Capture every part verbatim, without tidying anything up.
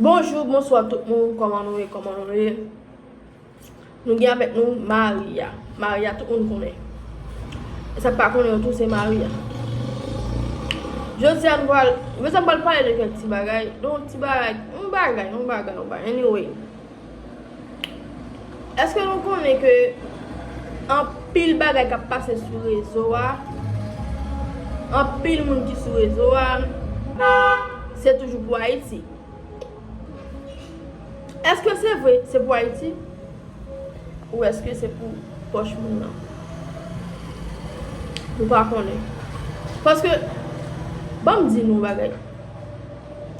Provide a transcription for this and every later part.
Bonjou, bonswa tout moun, kòman nou ye, kòman nou ye? Nou gen avèk nou Maria. Maria, tout moun konnen. E sa k pa konnen yo tou, se Maria. Jodi a, nou pral, jodi a, m pral pale de kèk ti bagay. Donk, ti bagay, yon bagay, yon bagay, yon bagay. Anyway. Èske nou konnen ke anpil bagay k ap pase sou rezo a, anpil moun ki sou rezo a, se toujou pou Ayiti? Èske se vre, se pou Ayiti? Ou èske se pou pòch moun nan? Nou pa konnen. Paske, ban m di nou yon bagay.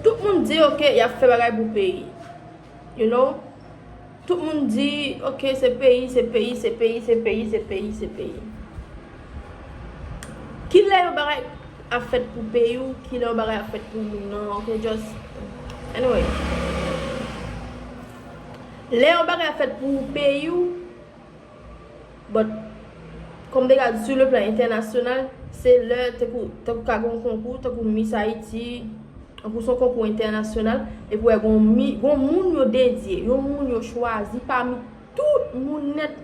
Tout moun di, oke, y ap fè bagay pou peyi. You know? Tout moun di, oke, se peyi, se peyi, se peyi, se peyi, se peyi, se peyi. Kilè yon bagay ap fèt pou peyi w, kilè yon bagay ap fèt pou moun nan, oke, just, anyway. Lè yon bagay ap fèt pou peyi w, but, kòm te ka di, sur le plan entènasyonal, se lè tankou, tankou ka gen yon konkou, tankou Miss Haiti, tankou se yon konkou entènasyonal, epi w wè gon mi-, gon moun yo dedye, yon moun yo chwazi pami tout moun nèt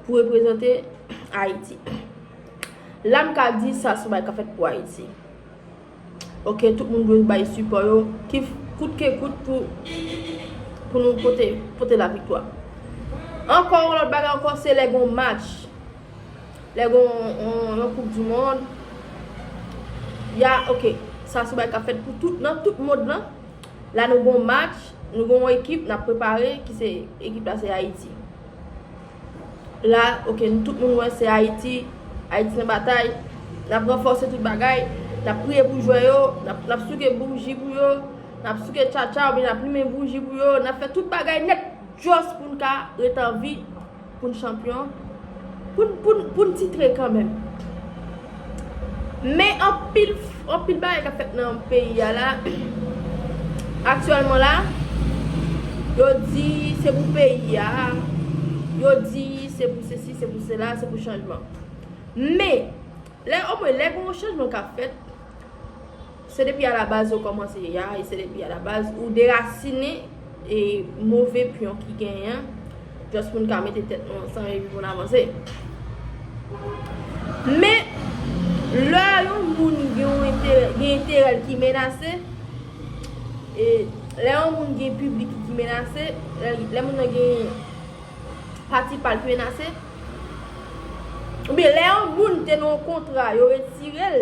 pou reprezante Ayiti. La, m ka di sa se yon bagay k ap fèt pou Ayiti. Oke, tout moun dwe bay sipò yo, ki kout ke kout pou, pou nou pote, pote laviktwa. Ankò, yon lòt bagay ankò, se lè gon match. Lè gon yon, yon koup di mond, ya, oke, sa se yon bagay k ap fèt pou tout, nan tout mond lan. La, nou gon match, nou gon yon ekip, n ap prepare, ki se, ekip la, se Ayiti. La, oke, nou tout moun wè se Ayiti, Ayiti nan batay. N ap ranfòse tout bagay, n ap priye pou jwè yo, n ap, n ap souke bouji pou yo, n ap souke tchatcha, oubyen n ap limen bouji pou yo, n ap fè tout bagay nèt, just pou n ka ret an vi, pou n chanpyon, pou n, pou n, pou n titre kanmenm. Men anpil, anpil bagay k ap fèt nan peyi a la, aktyèlman la, yo di se pou peyi a, yo di se pou sesi, se pou sela, se pou chanjman. Men, lè, omwen, lè gen yon chanjman k ap fèt, se depi alabaz yo kòmanse ya, e se depi alabaz ou derasinen e move pyon ki genyen an, just pou n ka mete tèt nou ansanm epi pou n avanse. Men, lè yon moun gen yon enterè, gen enterè l ki menase, e lè yon moun gen piblik ki menase, lè, lè moun nan gen pati pa l ki menase, oubyen lè yon moun te nan yon kontra, yo retire l,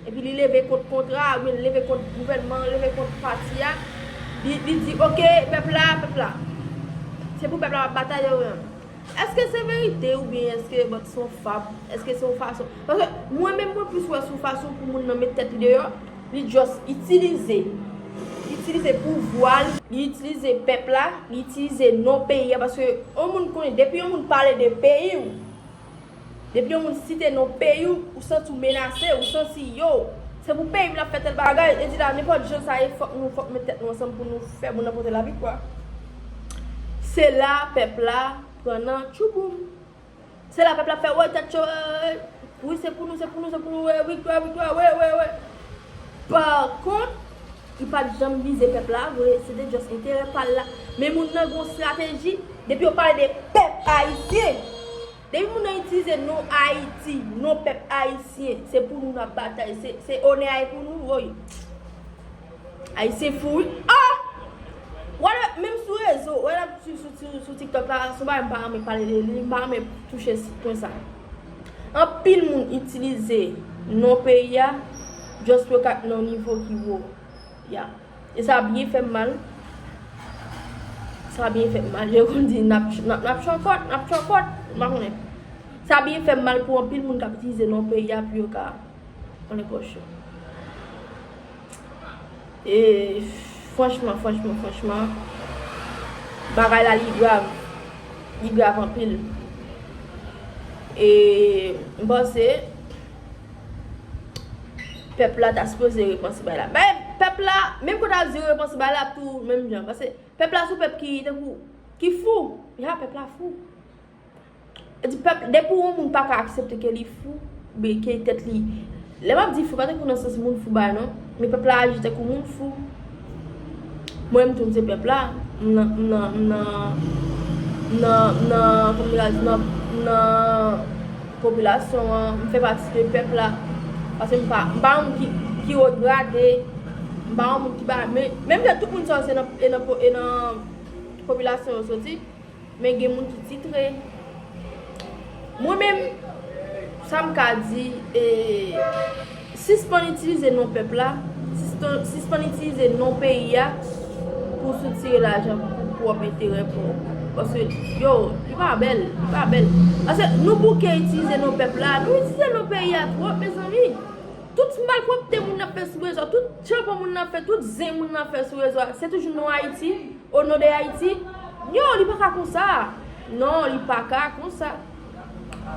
epi li leve kont kontra a, oubyen li leve kont gouvènman an, leve kont pati a, li, li di, oke, pèp la, pèp la. Se pou pèp la m ap batay, wi. Èske se verite oubyen èske, bon, se yon fab? Èske se yon fason? Paske mwen menm, mwen plis wè se yon fason pou moun nan met tèt li deyò, li just itilize, itilize pouvwa l, li itilize pèp la, li itilize non peyi a, paske yon moun konnen, depi yon moun pale de peyi w, depi yon moun site non peyi w, ou santi w menase, ou santi, yo, se pou peyi m l ap fè tèl bagay, e di la, nenpòt jan sa ye, fòk nou, fòk met tèt nou ansanm pou nou fè moun nan pote laviktwa. Se la pèp la pran nan tchouboum. Se la pèp la fè, woy, tèt cho, woy, woy, woy. Wi, se pou nou, se pou nou, se pou nou, woy, viktwa, viktwa, woy, woy, woy. Pa kont, li pa t janm vize pèp la vre, se te just enterè pa l la. Men moun nan gon estrateji, depi yo pale de pèp ayisyen, depi moun nan itilize non Ayiti, non pèp ayisyen, se pou nou n ap batay, se, se onè a ye pou nou, woy. Ayisyen fou, wi. Ah! Wè, menm sou rezo, wè, n ap sou, sou, sou, sou TikTok la, se yon bagay m pa renmen pale de li, m pa renmen touche pwen sa. Anpil moun itilize non peyi a, just pou yo ka nan nivo ki wo. Ya. E sa byen fè m mal. Sa byen fè m mal. Je konn di, n ap, n ap, n ap chòkòt, n ap chòkòt, m pa konnen. Sa byen fè m mal pou anpil moun k ap itilize non peyi a pou yo ka konnen pòch yo. E franchman, franchman, franchman, bagay la li grav. Li grav anpil. E m panse pèp la ta sipoze repanse bagay la. Men pèp la, menm kote a di repanse bagay la tou menm jan. Paske pèp la se yon pèp ki tankou, ki fou. Ya, pèp la fou. Di pèp, depi yon moun pa ka aksepte ke li fou, oubyen ke tèt li, lè m ap di fou, pa tankou nan sans moun fou bagay non, men pèp la aji tankou moun fou. Mwen menm tou m se pèp la, m nan, m nan, m nan, m nan, m nan, kòman m ta di, nan, m nan popilasyon an, m fè pati de pèp la. Paske m pa, m pa yon moun ki, ki wo grade, m pa yon moun ki ba, men, menm ke tout moun sa yo se nan, e nan, po- e nan popilasyon yo soti, men gen moun ki titre. Mwen menm, sa m ka di, e, sispann itilize non pèp la, sispann, sispann itilize non peyi a pou soutire lajan pou pwòp enterè pa w. Paske, yo, li pa bèl, li pa bèl. Paske nou bouke itilize non pèp la, nou itilize non peyi a twòp, mezanmi. Tout malpwòpte moun nan fè sou rezo, tout tchanpan moun nan fè, tout zen moun nan fè sou rezo a, se toujou non Ayiti. O non de Ayiti? Non, li pa ka konsa. Non, li pa ka konsa.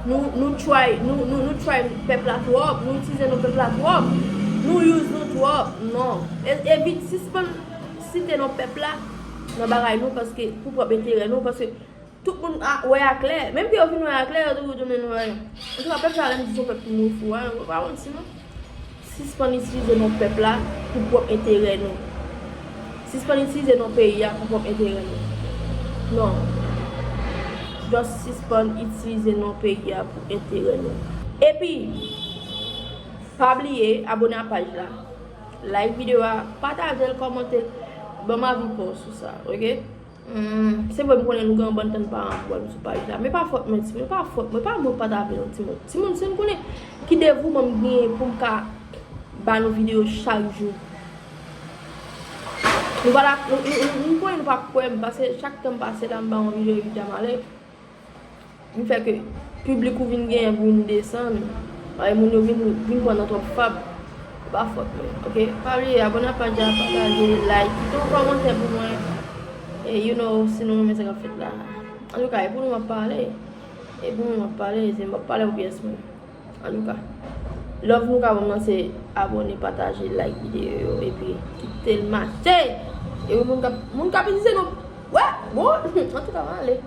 Nou, nou try, nou, nou, nou try pèp la twòp, nou itilize non pèp la twòp, nou use nou twòp. Non. E, evit sispann site non pèp la nan bagay nou, paske pou pwòp enterè nou, paske tout moun a, wè a klè. Menm ke yo fin wè a klè, yo toujou tounen nou wè. Antouka, pèp sa, lè m di se yon pèp ki mouri fou a, yo pa manti non. Sispann itilize non pèp la pou pwòp enterè nou. Sispann itilize non peyi a pou pwòp enterè nou. Non. Just sispann itilize non peyi a pou enterè nou. Epi, pa bliye abone a paj la. Like videyo a, pataje l, kòmante l, ban m avi pa w sou sa, oke? Hmm, se vre, m konnen nou gen yon bann tann paran pwoblèm sou paj la, men pa fòt mwen, timoun, pa fòt mwen, pa mwen k pa ta vle yon timoun. Timoun, si m konnen ki devouman m genyen pou m ka ba nou videyo chak jou. Nou pa la, nou, nou, nou, nou konnen nou pa kwè m, paske chak tan m pase la, m ba yon videyo, epi dja m ale. Li fè ke piblik ou vin genyen vin desann. Paske moun yo vin, vin pran nan twòp fab. Se pa fòt mwen, oke? Pa bliye abone a paj la, pataje, like, kite yon kòmantè pou mwen. E you know, si nou renmen sa k ap fèt la. Antouka, e pou nou m ap pale. E pou nou m ap pale, se m ap pale pou pyès mwen. Antouka, love nou ka ban m nan se abone, pataje, like videyo yo, epi kite l mache. Epi moun k ap, moun k ap itilize nou, wè, bon, antouka, m ale.